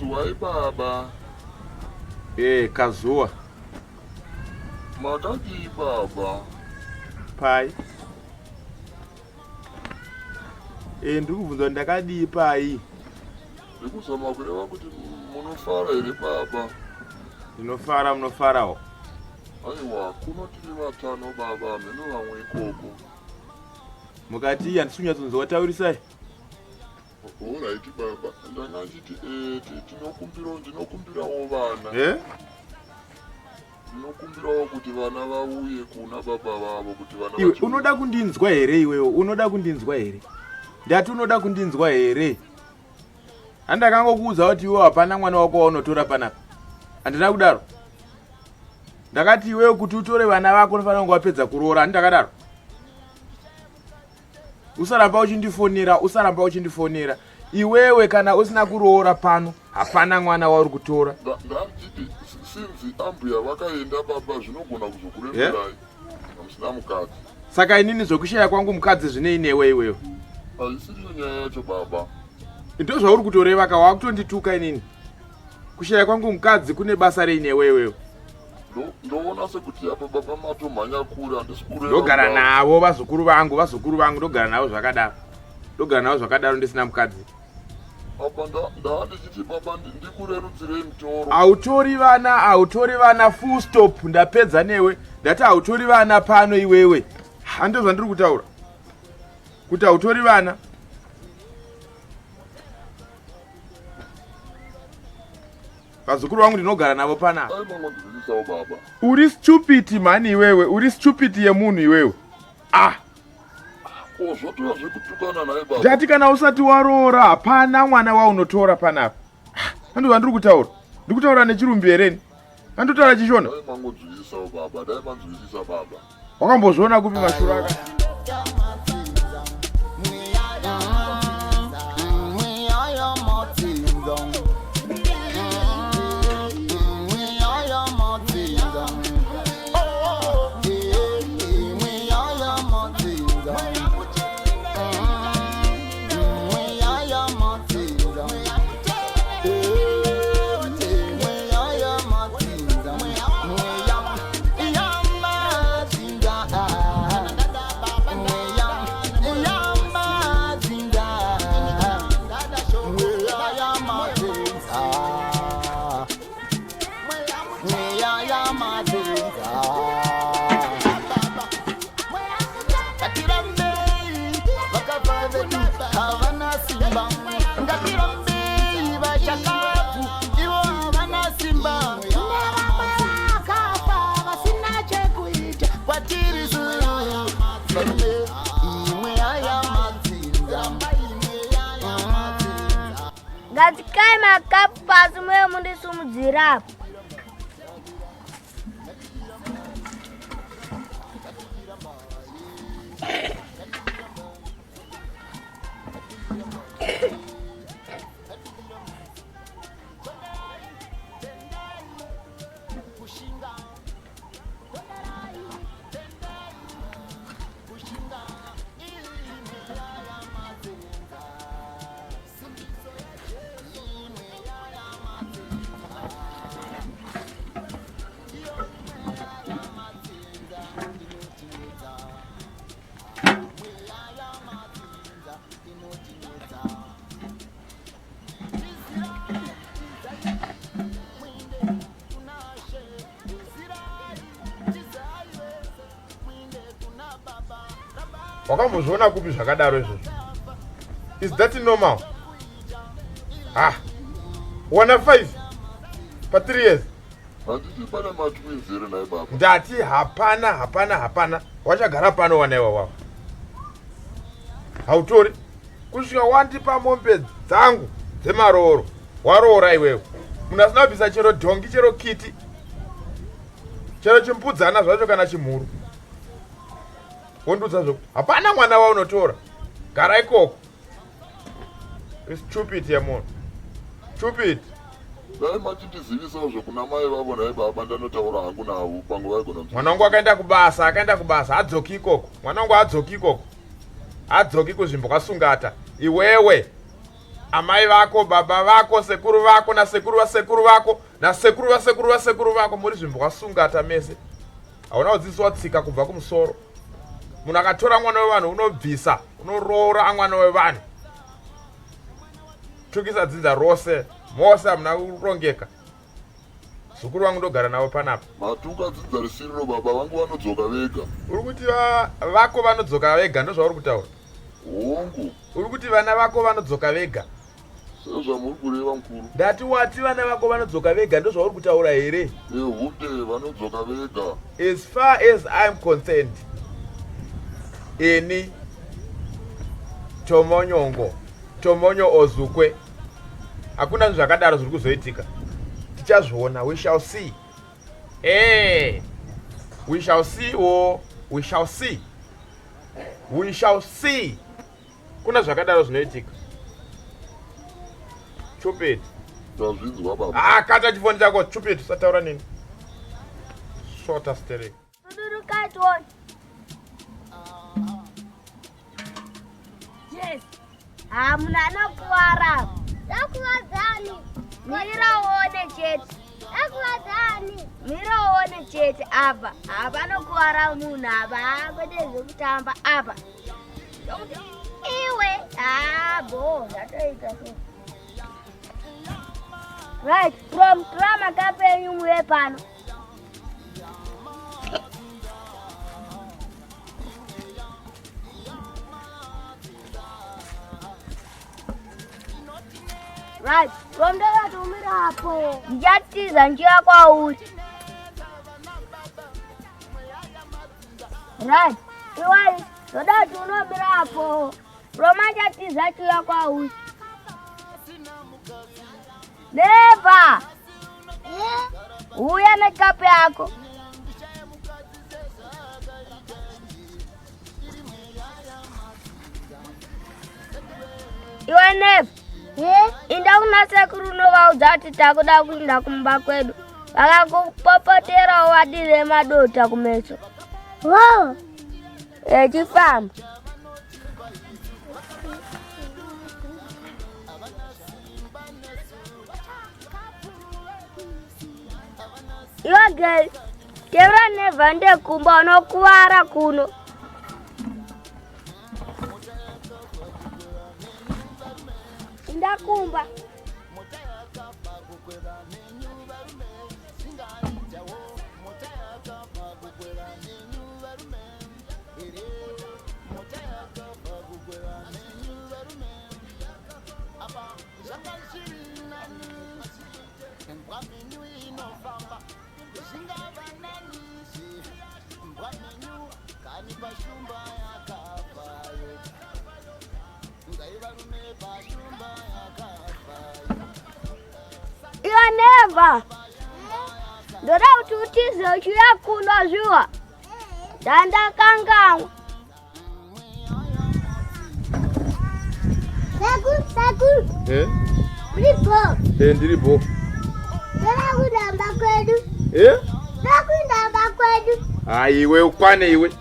Kwaziwai baba. Eh, kazuwa. Makadii baba? Pai. Eh, ndiri kubvunza kuti ndakadii pai? Ndikuzama kureva kuti munofara here baba? Ndinofara, munofarawo. Aiwa, kuno tiri vatano baba, hameno vamwe ikoko. Mukati handisi kunyatsonzwa taurisai. Horaiti baba, ndanga ndichiti eh, tinokumbirawo ndinokumbirawo vana. Eh? Ndinokumbirawo kuti vana vauye kuna baba vavo kuti vana Iwe unoda kundinzwa here iwewe? Unoda kundinzwa here? Ndati unoda kundinzwa here? Handakangokuudza kuti iwe hapana mwana wako waunotora panapa. Handina kudaro. Ndakati iwewe kuti utore vana vako unofanira kunge wapedza kuroora. Handakadaro. Usaramba uchindifonera, usaramba uchindifonera. Iwewe kana usina kuroora pano, hapana mwana wauri kutora. Ndanditi sinzi ambuya vakaenda baba zvinogona kuzokuremerai. Yeah? Hamusina mukadzi. Saka inini zvekushaya kwangu mukadzi zvinei newe iwewe? Haisiriyo nyaya yacho baba. Ndozvauri kutoreva ka wakutondituka inini. Kushaya kwangu mukadzi kune basa rei newe iwewe? Ndoona sekuti apa baba matomhanya kure handisi kureva. Ndogara navo vazukuru vangu, vazukuru vangu ndogara navo zvakadaro. Ndogara navo zvakadaro ndisina mukadzi. Apa ndandichiti baba ndikurerutsirei mutoro. Hautori vana, hautori vana full stop ndapedza newe. Ndati hautori vana pano iwewe. Hando zvandiri kutaura. Kuti hautori vana. Vazukuru vangu ndinogara navo panapa. Uri stupid mhani iwewe, uri stupid yemunhu iwewe. Ah. Ko zvotova zvekutukana naye baba. Ndati kana usati waroora hapana mwana waunotora panapa. Hando zvandiri kutaura. Ndiri kutaura nechirumbi here ini? Andotaura chishona. Dai mangonzwisisawo baba, dai manzwisisa baba. Wakambozviona kupi mashura aka? Gadzikai makapu pasi muye mundisumudzira apo. Wakambozviona kupi zvakadaro izvozvo? Is that normal? Ha. Wana 5 pa 3 years. Handiti pane matwins here nhai baba? Ndati hapana hapana hapana. Wachagara pano wana iwa wavo. Hautori kusvika wandipa mombe dzangu dzemarooro. Waroora iwewe. Munhu asina kubvisa chero dhongi chero kiti. Chero chimbudzana zvacho kana chimhuru. Wondiudza zvokuti hapana mwana waunotora. Gara ikoko. Stupid yemunhu. Stupid. Dai machindizivisawo zvekuna mai vavo nhai baba ndanotaura hangu navo pamwe vaigona Mwana wangu akaenda kubasa, akaenda kubasa, hadzoki ikoko. Mwana wangu hadzoki ikoko. Hadzoki kuzvimbo kwasungata. Iwewe. Amai vako, baba vako, sekuru vako nasekuru vasekuru vako nasekuru vasekuru vasekuru vako muri zvimbwasungata mese. Hauna kudzidziswa tsika kubva kumusoro. Munhu akatora mwana wevanhu unobvisa, unoroora mwana wevanhu. Tukisa dzinza rose, mose hamuna kurongeka. Zukuru vangu ndogara navo panapa. Matuka dzinza risiriro baba vangu vanodzoka vega. Uri kuti vako vanodzoka vega ndozvauri kutaura? Hongu. Uri kuti vana vako vanodzoka vega? Sezvamuri kureva mukuru. Ndati wati vana vako vanodzoka vega ndozvauri kutaura here? Ehunde vanodzoka vega. As far as I'm concerned, ini Tomonyongo, Tomonyo Ozukwe, hakuna zvinhu zvakadaro zviri kuzoitika. Tichazviona, we shall see. Hey, we shall see, oh, we shall see. We shall see. Kuna zvakadaro zvinoitika. Stupid. Ndazvinzwa baba. Ah, kata chifoni chako stupid, usataura nini. Shota sterek. Sudurukai tione. Yes. Ah, munhu anokuwara. Takuvadzani. Mira uone chete. Takuvadzani. Mira uone chete apa. Hapanokuwara munhu apa, kwete zvekutamba apa. Iwe, ah, bo, zvatoita so. Right, from drama kapenyu muye pano. Right, from ndakatumira apo. Ndichatiza njiya kwauri. Right, iwai, ndoda kuti unomira apo. Roma chatiza chiuya kwauri. Never. Uya nekapu yako. Iwe Never. Inda kuna sekuru unovaudza kuti takuda kuinda kumba kwedu. Vakakupopotera uvadire madota kumeso. Wow. Echifamba. Iwe girl, tevera Never ndekumba unokuvara kuno. Inda kumba. Iwe Never. Ndoda kuti utize uchiuya kuno zviwa. Ndandakanganwa. Sekuru, sekuru. Eh? Uripo. Eh, ndiripo. Ndoda kudamba kwedu. Eh? Ndoda kudamba kwedu. Ah, iwe ukwane iwe.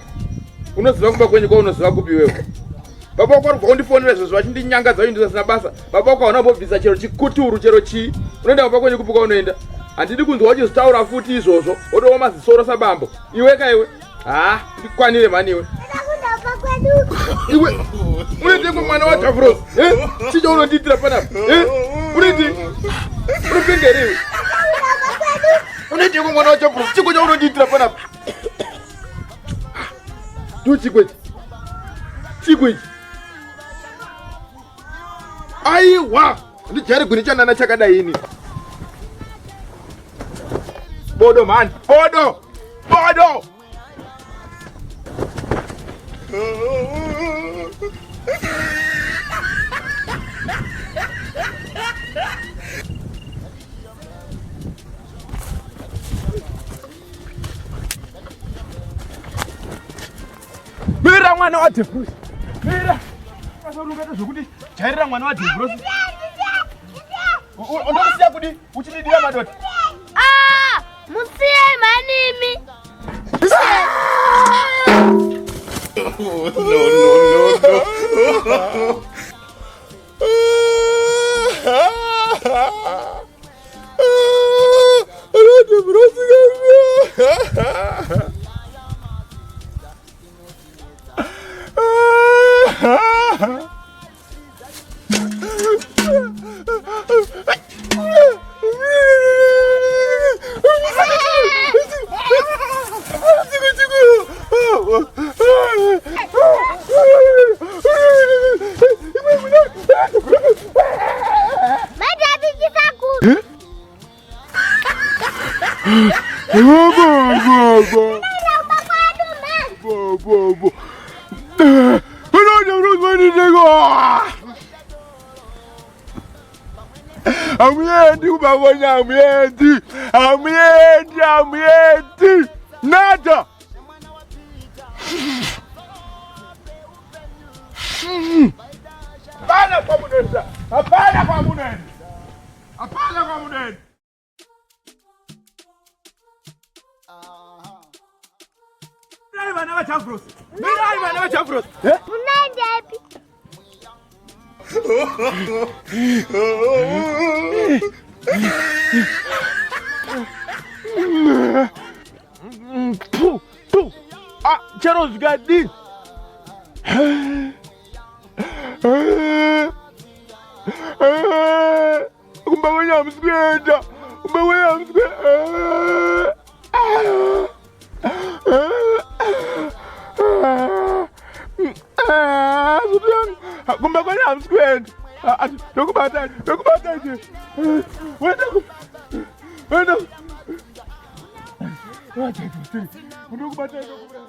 Unoziva kumba kwenyu kwa unoziva kupi iwewe? Baba wako arikubva kundifonera izvozvo vachindinyangadza vachindisasina basa. Baba wako hauna kumbobvisa chero chikuturu chero chii. Unoenda kumba kwenyu kupi kwaunoenda? Handidi kunzwa uchizotaura futi izvozvo. Wotooma mazisoro sabambo. Iwe ka iwe. Ha, ndikwanire mhani iwe. Iwe unoite mwana wa Davros. Eh? Chicho unondiitira panapa. Eh? Unoite Unopenga here iwe? Unoite mwana wa Davros. Chiko chaunondiitira panapa. Ndo chiko ichi. Chiko ichi. Aiwa, ndijarigwi nechanana chakadai ini. Bodo mhani, bodo. Bodo. Mira mwana wa Devros. Mira. Kasaruka zvekuti jairira mwana wa Devros. Undokusiya kudi uchididira madota. Ah, musiye manimi. No, no, no, no. Hamuendi kumavona, hamuendi, hamuendi, hamuendi nada. Hapana kwamunoenda, hapana kwamunoenda, hapana kwamunoenda. Mirai vana vaJavros, mirai vana vaJavros. Munaendepi? Pu, pu. Ah, chero zvikadii? Kumba kwenyu hamusi kuenda, kumba kwenyu hamusi kuenda. Kumba kwenyu hamusi kuenda. Ndokubata, ndokubata nje. Wenda, wenda. Ndokubata, ndokubata.